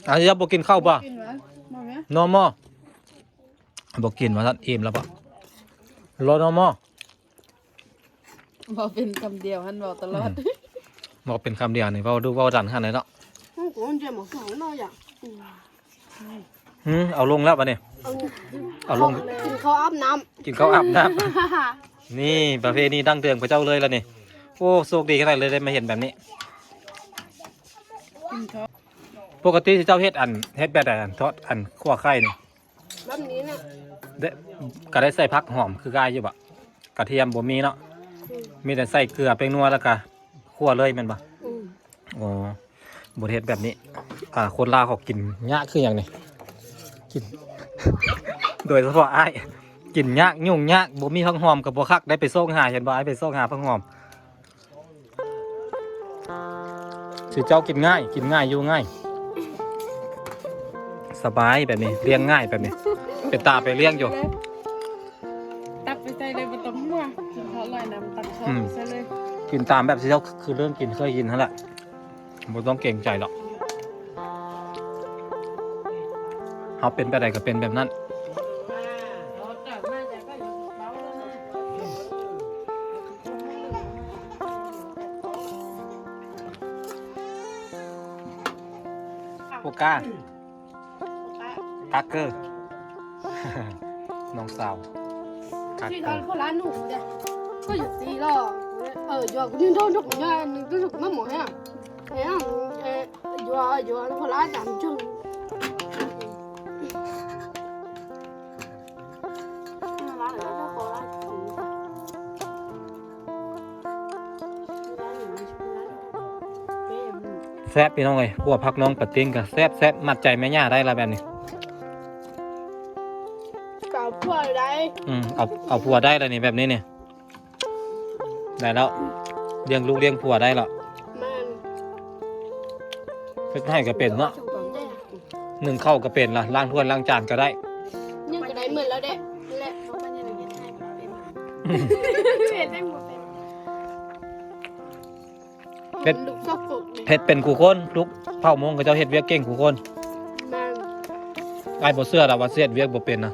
ອາ ເຈົ້າບໍ່ກິນເຂົ້າບໍ່? ກິນຫວານ ບໍ່ແມ່ນ ນອມບໍ່? ບໍ່ກິນວ່າຊັ້ນ ອີ່ມແລ້ວບໍ່? ລໍນອມບໍ່? ເວົ້າເປັນຄຳດຽວຫັ້ນ ເວົ້າຕະຫຼອດ ອືມ ເວົ້າເປັນຄຳດຽວນີ້ ເວົ້າດຸເວົ້າດັນຂະໜາດເນາະ. ອືມ ເອົາລົງແລ້ວບັດນີ້ ເອົາລົງ ກິນເຂົ້າອາບນ້ຳ ກິນເຂົ້າອາບນ້ຳ. ນີ້ປະເພນີດັ້ງເດີມຂອງເຈົ້າເລີຍລະນີ້. ໂອ້ ໂຊກດີຂະໜາດເລີຍ ໄດ້ມາເຫັນແບບນີ້. ປົກກະຕິເຈົ້າເຮັດອັນ ເຮັດແບບໃດ ອັນທອດ ອັນຂົ້ວໄຂ່ນີ້? ແບບນີ້ນະ ໄດ້ ກໍໄດ້ໃສ່ຜັກຫອມຄືກັນຢູ່ບໍ່? ກະທຽມບໍ່ມີເນາະ ອືມ ມີແຕ່ໃສ່ເກືອ ແປ້ງນົວ ແລ້ວກະຂົ້ວເລີຍແມ່ນບໍ່? ອືມ ອໍ ບໍ່ໄດ້ເຮັດແບບນີ້. ອ່າ ຄົນລາວເຂົາກິນຍາກຄືຫຍັງນີ້ ກິນ ໂດຍສະເພາະອ້າຍ ກິນຍາກ ຫຍຸ້ງຍາກ ບໍ່ມີຜັກຫອມກໍບໍ່ຄັກ ໄດ້ໄປຊອກຫາ ເຫັນບໍ່ ອ້າຍໄປຊອກຫາຜັກຫອມ. ຊິເຈົ້າກິນງ່າຍ ກິນງ່າຍ ຢູ່ງ່າຍ ສະບາຍແບບນີ້ ລ້ຽງງ່າຍແບບນີ້ ເປັນຕາໄປລ້ຽງຢູ່. ຕັກໄປໃສ່ເລີຍ ບໍ່ຕ້ອງຫົວ ກິນເຂົ້າອະລ່ອຍນຳ ຕັກເຂົ້າ ອືມ ໃສ່ເລີຍ. ກິນຕາມແບບທີ່ເຈົ້າຄືເລື່ອງກິນ ເຄີຍກິນຫັ້ນແຫຼະ ບໍ່ຕ້ອງເກງໃຈດອກ. ເຮົາເປັນແບບໃດກໍເປັນແບບນັ້ນ. ໂຟກາ ຕາເກີ ນ້ອງສາວ ຕາເກີ. ແຊບພີ່ນ້ອງເອີຍ ຂົ້ວຜັກນ້ອງປາຕິງກໍແຊບໆ ມັດໃຈແມ່ຍ່າໄດ້ລະແບບນີ້. ກໍເອົາຜົວໄດ້ ອືມ ເອົາ ເອົາຜົວໄດ້ລະນີ້ ແບບນີ້ນີ້ ໄດ້ແລ້ວ ລ້ຽງລູກລ້ຽງຜົວໄດ້ແລ້ວ. ແມ່ນ ເຮັດໃຫ້ກໍເປັນເນາະ ໜຶ້ງເຂົ້າກໍເປັນລະ ລ້າງຖ້ວຍລ້າງຈານກໍໄດ້ ຍັງກໍໄດ້ໝົດແລ້ວເດ້ ແຫຼະ ເຮັດໃຫ້ບໍ່ເປັນ ເຮັດໃຫ້ບໍ່ເປັນ ເຮັດ ເຮັດເປັນຄູ່ຄົນ ລູກເຜົ່າມົ້ງເຂົາເຈົ້າເຮັດວຽກເກັ່ງຄູ່ຄົນ. ແມ່ນ ອ້າຍບໍ່ເຊື່ອດອກວ່າຊິເຮັດວຽກບໍ່ເປັນນະ.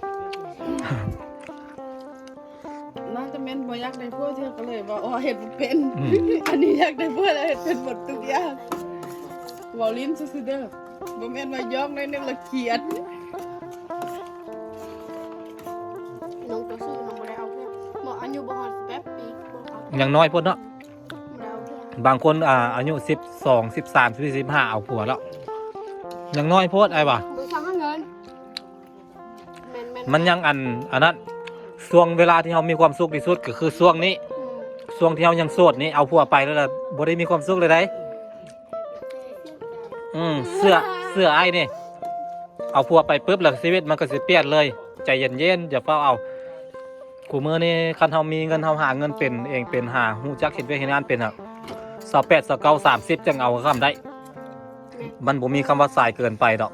ໜ້າຈະແມ່ນບໍ່ຢາກໄດ້ຜົວເທື່ອ ກໍເລີຍວ່າ ອໍ ເຮັດບໍ່ເປັນ. ອືມ ອັນນີ້ຢາກໄດ້ຜົວແລ້ວເຮັດເປັນໝົດທຸກຢ່າງ ເວົ້າຫຼິ້ນຊື່ໆເດີ. ບໍ່ແມ່ນວ່າຢອກໜ້ອຍໜຶ່ງລະກຽດ. ນ້ອງຕົວສູງ ນ້ອງບໍ່ໄດ້ເອົາເພື່ອນ ບໍ່ ອາຍຸບໍ່ຮອດສິບແປດປີ ບໍ່ເອົາ ຍັງນ້ອຍໂພດເນາະ. ບໍ່ໄດ້ເອົາເພື່ອນ ບາງຄົນ ອ່າ ອາຍຸສິບສອງ ສິບສາມ ສິບສີ່ ສິບຫ້າ ເອົາຜົວແລ້ວ ຍັງນ້ອຍໂພດ ອ້າຍວ່າ. ບໍ່ສ້າງເງິນ ແມ່ນໆ ມັນຍັງອັນ ອັນນັ້ນ ຊ່ວງເວລາທີ່ເຮົາມີຄວາມສຸກທີ່ສຸດກໍຄືຊ່ວງນີ້ ອືມ ຊ່ວງທີ່ເຮົາຍັງໂສດນີ້ ເອົາຜົວໄປແລ້ວລະບໍ່ໄດ້ມີຄວາມສຸກເລີຍໃດ໋. ອືມ ເຊື່ອ ເຊື່ອອ້າຍນີ້ ເອົາຜົວໄປປຶບແລ້ວຊີວິດມັນກໍຊິປ່ຽນເລີຍ. ໃຈເຢັນໆ ຢ່າຟ້າວເອົາ. ຄູ່ມື້ນີ້ຄັນເຮົາມີເງິນ ເຮົາຫາເງິນເປັນເອງເປັນ ຫາຮູ້ຈັກເຮັດວຽກເຮັດງານເປັນອະ ຊາວແປດ ຊາວເກົ້າ ສາມສິບ ຈັ່ງເອົາຄຳໄດ້. ແມ່ນ ມັນບໍ່ມີຄຳວ່າສາຍເກີນໄປດອກ.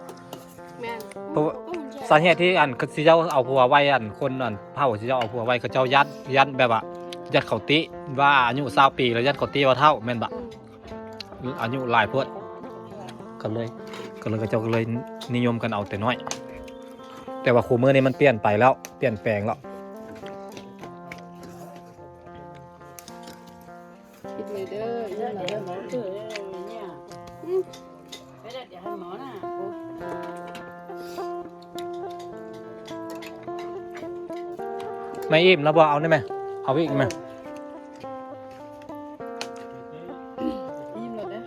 ແມ່ນ ເພາະວ່າສາເຫດທີ່ອັນ ເຂົາເຈົ້າເອົາຜົວໄວ ອັນ ຄົນ ອັນ ເຜົ່າເຂົາເຈົ້າເອົາຜົວໄວ ເຂົາເຈົ້າຢ້ານ ຢ້ານແບບວ່າ ຢ້ານເຂົາຕິວ່າອາຍຸຊາວປີ ແລ້ວຢ້ານເຂົາຕິວ່າເຖົ້າ ແມ່ນບໍ່? ອືມ ອາຍຸຫຼາຍໂພດ ກໍເລີຍ ກໍເລີຍ ເຂົາເຈົ້າກໍເລີຍນິຍົມກັນເອົາແຕ່ນ້ອຍ. ແຕ່ວ່າຄູ່ມື້ນີ້ມັນປ່ຽນໄປແລ້ວ ປ່ຽນແປງແລ້ວ. ກິນເລີຍເດີ ເດີ ເດີ ໝໍເດີ ເອີ ເນຍ ອືມ ໄປເດີ ດຽວໃຫ້ໝໍນະ. ແມ່ອີ່ມແລ້ວບໍ່? ເອົານີ້ແມ່ ເອົາອີກແມ່. ອີ່ມແລ້ວເດ້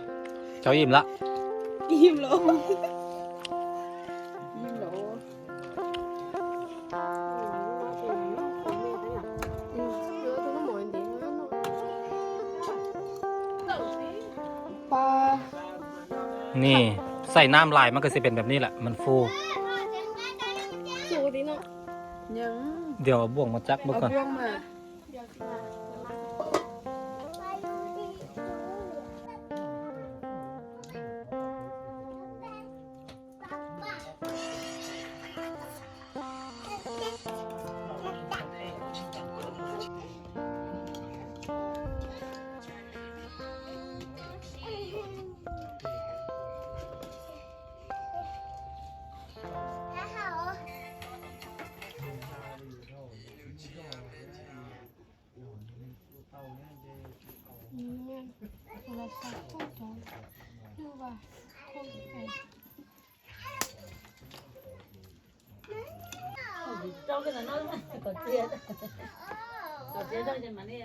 ເຈົ້າອີ່ມລະ? ອີ່ມແລ້ວ ອີ່ມແລ້ວ. ປາ ນີ້ ໃສ່ນ້ຳຫຼາຍມັນກໍຊິເປັນແບບນີ້ແຫຼະ ມັນຟູ. ສຸກແລ້ວຕິເນາະ? ຍັງ ດຽວເອົາບ່ວງມາຈັກເບິ່ງກ່ອນ ເອົາບ່ວງມາ. ໂທລະສັບຂອງເຈົ້າ ຫຼືວ່າຂອງໃຜ? ເຈົ້າກໍນອນ ເຂົາເຈັບ ເຂົາເຈັບ ເຈົ້າຈະມານີ້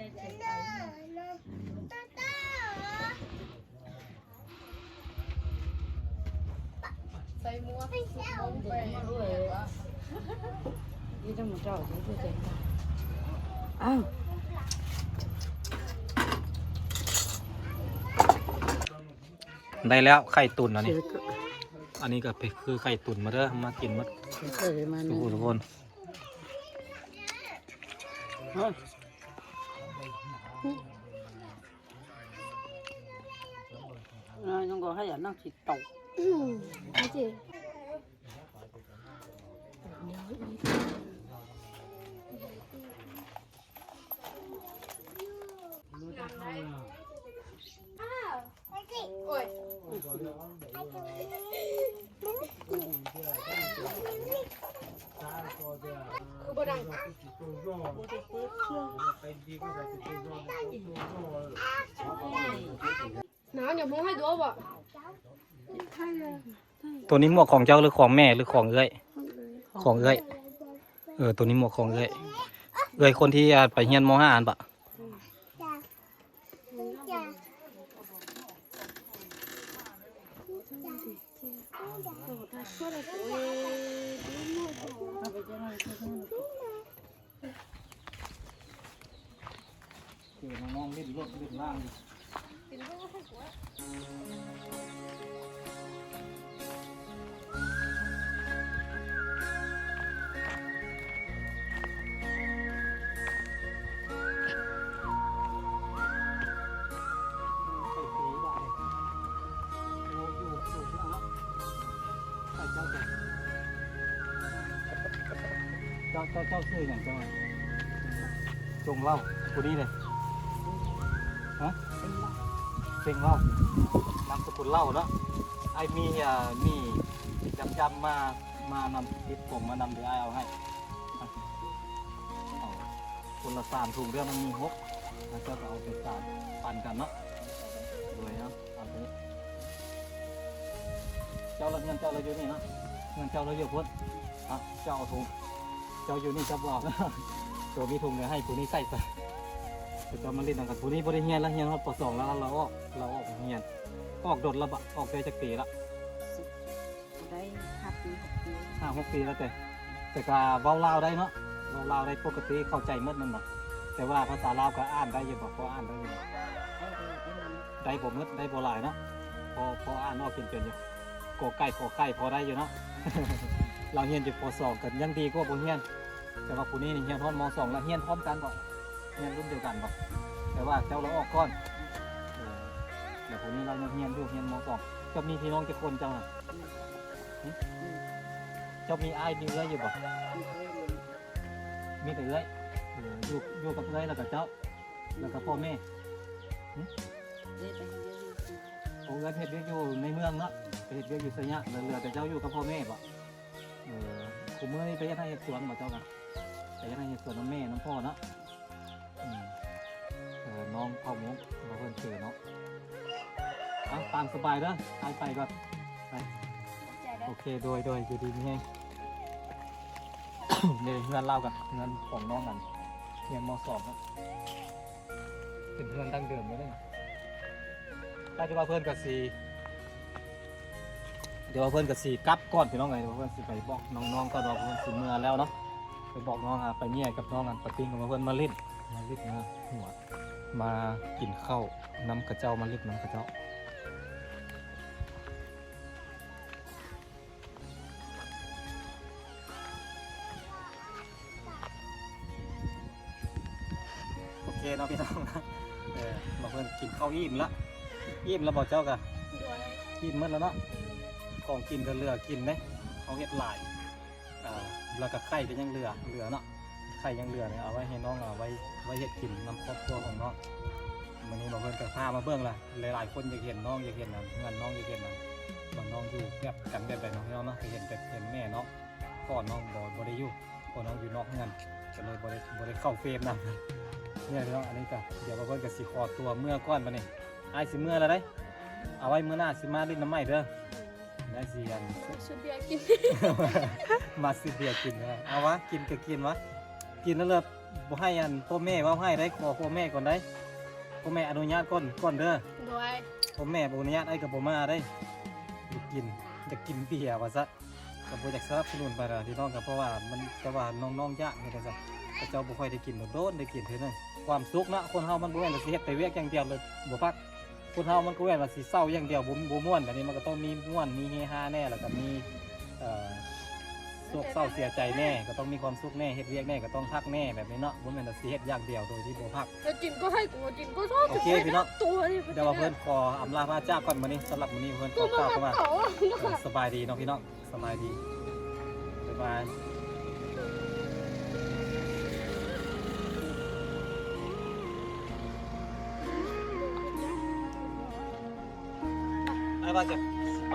ໃສ່ໝວກ ອ້າວ ໄດ້ແລ້ວໄຂ່ຕຸນອັນນີ້ ອັນນີ້ກໍຄືໄຂ່ຕຸນ ມາເດີ ມາກິນໝົດ ເອີ ມາ ທຸກຜູ້ທຸກຄົນ. ອືມ ໂອ້ຍ ຄືບໍ່ດັງ ໜາວ ຢ່າມຸງໃຫ້ຕົວບໍ່? ໂຕນີ້ໝວກຂອງເຈົ້າ ຫຼື ຂອງແມ່ ຫຼື ຂອງເອື້ອຍ? ຂອງເອື້ອຍ. ເອີ ໂຕນີ້ໝວກຂອງເອື້ອຍ ເອື້ອຍຄົນທີ່ ອ່າ ໄປຮຽນ ມໍຫ້າ ຫັ້ນປະ? ເຈີນ້ອງໆ ຫຼິ້ນລົດຫຼິ້ນລາງຢູ່. ເຈົ້າ ເຈົ້າ ເຈົ້າຊື່ຫຍັງເຈົ້າ? ຈົງເລົ່າ. ຜູ້ນີ້ເດ? ຮະ? ເສັງເລົ່າ. ນາມສະກຸນເລົ່າເນາະ. ອ້າຍມີ ເອີ ມີຈຳໆ ມາ ມານຳ ຕິດຜົມມານຳ ດຽວອ້າຍເອົາໃຫ້. ເອົາຄົນລະສາມຖົງເດີ້ ມັນມີຫົກ ແລ້ວເຈົ້າກໍເອົາໄປສາມ ປັນກັນເນາະ. ໂດຍ ເອົາ ເອົາໂຕນີ້. ເຈົ້າລະ ເຮືອນເຈົ້າລະຢູ່ນີ້ເນາະ ເຮືອນເຈົ້າລະຢູ່ພຸ້ນ. ອ່ະ ເຈົ້າເອົາຖົງ ເຈົ້າຢູ່ນີ້ເຈົ້າບໍ່ເອົາ ໂຕມີຖົງເດີ ໃຫ້ຜູ້ນີ້ໃສ່ໄປ. ເຈົ້າມາຫຼິ້ນນຳກັນ ຜູ້ນີ້ບໍ່ໄດ້ຮຽນລະ ຮຽນຮອດ ປໍສອງ ລະ ລະອອກ ລະອອກໂຮງຮຽນ. ອອກດົນລະບະ ອອກໄດ້ຈັກປີລະ? ໄດ້ຫ້າປີ ຫົກປີ ຫ້າ ຫົກປີແລ້ວເຕະ. ແຕ່ກະເວົ້າລາວໄດ້ເນາະ ເວົ້າລາວໄດ້ປົກກະຕິ ເຂົ້າໃຈໝົດແມ່ນບໍ່? ແຕ່ວ່າພາສາລາວກະອ່ານໄດ້ຢູ່ບໍ່? ພໍອ່ານໄດ້ຢູ່ບໍ່? ໄດ້ ໄດ້ບໍ່ໝົດ ໄດ້ບໍ່ຫຼາຍເນາະ ພໍ ພໍອ່ານອອກເປັນໆຢູ່. ກອໄກ່ ຂໍໄຂ່ພໍໄດ້ຢູ່ເນາະ. ລາວຮຽນຢູ່ ປໍສອງ ກະຍັງດີກວ່າບໍ່ຮຽນ. ແຕ່ວ່າຜູ້ນີ້ນີ້ຮຽນຮອດ ມໍສອງ ລະຮຽນພ້ອມກັນບໍ່? ຮຽນລຸ້ນດຽວກັນບໍ່? ແຕ່ວ່າເຈົ້າລະອອກກ່ອນ. ເອີ ແລ້ວຜູ້ນີ້ລາວຍັງຮຽນຢູ່ ຮຽນ ມໍສອງ. ເຈົ້າມີພີ່ນ້ອງຈັກຄົນເຈົ້າຫັ້ນ? ຫຶ? ເຈົ້າມີອ້າຍມີເອື້ອຍຢູ່ບໍ່? ມີແຕ່ເອື້ອຍ. ເອີ ຢູ່ ຢູ່ກັບເອື້ອຍ ແລ້ວກະເຈົ້າ ແລ້ວກະພໍ່ແມ່. ຫຶ? ໂອ ເອື້ອຍເຮັດວຽກຢູ່ໃນເມືອງເນາະ ໄປເຮັດວຽກຢູ່ໄຊຍະ ແລ້ວເຫຼືອແຕ່ເຈົ້າຢູ່ກັບພໍ່ແມ່ບໍ? ເອີ ຄູ່ມື້ນີ້ໄປເຮັດໄຮ່ເຮັດສວນບໍເຈົ້ານະ? ໄປເຮັດໄຮ່ເຮັດສວນນຳແມ່ນຳພໍ່ເນາະ. ອືມ ເອີ ນ້ອງເຜົ່າມົ້ງ ບໍ່ເພິ່ນເຈີເນາະ. ເອົາ ຕາມສະບາຍເດີ ອ້າຍໄປກ່ອນ ໄປ. ໂອເຄ ໂດຍ ໂດຍ ຢູ່ດີມີແຮງ. ນີ້ເຮືອນລາວກັບເຮືອນຂອງນ້ອງ ອັນຮຽນ ມໍສອງ ເນາະ ເປັນເຮືອນດັ້ງເດີມເລີຍ. ແຕ່ທີ່ວ່າເພິ່ນກະຊິ ດຽວວ່າເພິ່ນກະຊິກັບກ່ອນພີ່ນ້ອງເອີຍ ວ່າເພິ່ນຊິໄປບອກນ້ອງໆກ່ອນວ່າເພິ່ນຊິເມືອແລ້ວເນາະ. ໄປບອກນ້ອງ ອາ ໄປແຍ່ກັບນ້ອງ ອັນປາຕິງກັບເພິ່ນມາຫຼິ້ນ ມາຫຼິ້ນ ມາຫົວ ມາກິນເຂົ້ານຳເຂົາເຈົ້າ ມາຫຼິ້ນນຳເຂົາເຈົ້າ. ໂອເຄເນາະພີ່ນ້ອງ ເອີ ມາເພິ່ນກິນເຂົ້າອີ່ມລະ ອີ່ມລະບໍ່ເຈົ້າກະ? ໂດຍ ອີ່ມໝົດລະເນາະ. ຂອງກິນກະເຫຼືອກິນເດ້ ເຮົາເຮັດຫຼາຍ ອ່າ ລະກະໄຂ່ກະຍັງເຫຼືອ ເຫຼືອເນາະ. ໄຂ່ຍັງເຫຼືອນີ້ເອົາໄວ້ໃຫ້ນ້ອງ ເອົາໄວ້ ໄວ້ເຮັດກິນນຳຄອບຄົວຂອງນ້ອງ. ມື້ນີ້ມາເພິ່ນກະພາມາເບິ່ງລະ ຫຼາຍໆຄົນຢາກເຫັນນ້ອງ ຢາກເຫັນອັນເຮືອນນ້ອງ ຢາກເຫັນອັນວ່ານ້ອງຢູ່ແບບກັນແບບໃດເນາະ ພີ່ນ້ອງເນາະ. ກະເຫັນແບບເຫັນແມ່ເນາະ ພໍ່ນ້ອງບໍ່ ບໍ່ໄດ້ຢູ່ ພໍ່ນ້ອງຢູ່ນອກເຮືອນ ກະເລີຍບໍ່ໄດ້ ບໍ່ໄດ້ເຂົ້າເຟຣມນຳ. ນີ້ພີ່ນ້ອງ ອັນນີ້ກະ ດຽວມາເພິ່ນກະຊິຂໍຕົວເມືອກ່ອນບາດນີ້ ອ້າຍຊິເມືອລະເດ້. ເອົາໄວ້ມື້ໜ້າຊິມາຫຼິ້ນນຳໃໝ່ເດີ. ໄດ້ຊິອັນ ຊື້ເບຍກິນ ມາຊື້ເບຍກິນເດີ. ເອົາວະ ກິນກະກິນວະ ກິນແລ້ວລະ ບໍ່ໃຫ້ອັນພໍ່ແມ່ເວົ້າໃຫ້ໄດ໋ ຂໍພໍ່ແມ່ກ່ອນໄດ໋. ພໍ່ແມ່ອະນຸຍາດກ່ອນ ກ່ອນເດີ. ໂດຍ ພໍ່ແມ່ບໍ່ອະນຸຍາດ ອ້າຍກະບໍ່ມາໄດ໋. ຢາກກິນ ຢາກກິນເບຍວ່າຊະ ກະບໍ່ຢາກສະໜັບສະໜູນປານໃດພີ່ນ້ອງ ກະເພາະວ່າມັນ ແຕ່ວ່ານ້ອງໆຢາກເຮັດຈັ່ງຊັ້ນ ເຂົາເຈົ້າບໍ່ຄ່ອຍໄດ້ກິນ ໂດນໄດ້ກິນເທື່ອໜຶ່ງ. ຄວາມສຸກເນາະ ຄົນເຮົາມັນບໍ່ແມ່ນວ່າຊິເຮັດແຕ່ວຽກຢ່າງດຽວ ແລ້ວບໍ່ພັກ. ຄົນເຮົາມັນກະແມ່ນວ່າຊິເຊົາຢ່າງດຽວ ບໍ່ ບໍ່ມ່ວນ. ອັນນີ້ມັນກະຕ້ອງມີມ່ວນ ມີເຮຮາແດ່ ແລ້ວກະມີ ເອີ ໂສກເສົ້າເສຍໃຈແດ່ ກະຕ້ອງມີຄວາມສຸກແດ່ ເຮັດວຽກແດ່ກະຕ້ອງພັກແດ່ ແບບນີ້ເນາະ. ບໍ່ແມ່ນວ່າຊິເຮັດຢ່າງດຽວໂດຍທີ່ບໍ່ພັກ. ຈະກິນກະໃຫ້ ກູກິນກະຊອບ. ໂອເຄພີ່ນ້ອງ ດຽວວ່າເພິ່ນຂໍອຳລາພາຈາກກ່ອນມື້ນີ້. ສຳລັບມື້ນີ້ເພິ່ນຂໍກ່າວຄຳວ່າ ເອີ ສະບາຍດີເນາະພີ່ນ້ອງ. ສະບາຍດີ ບາຍບາຍ. ອ້າຍວ່າຈະໄປ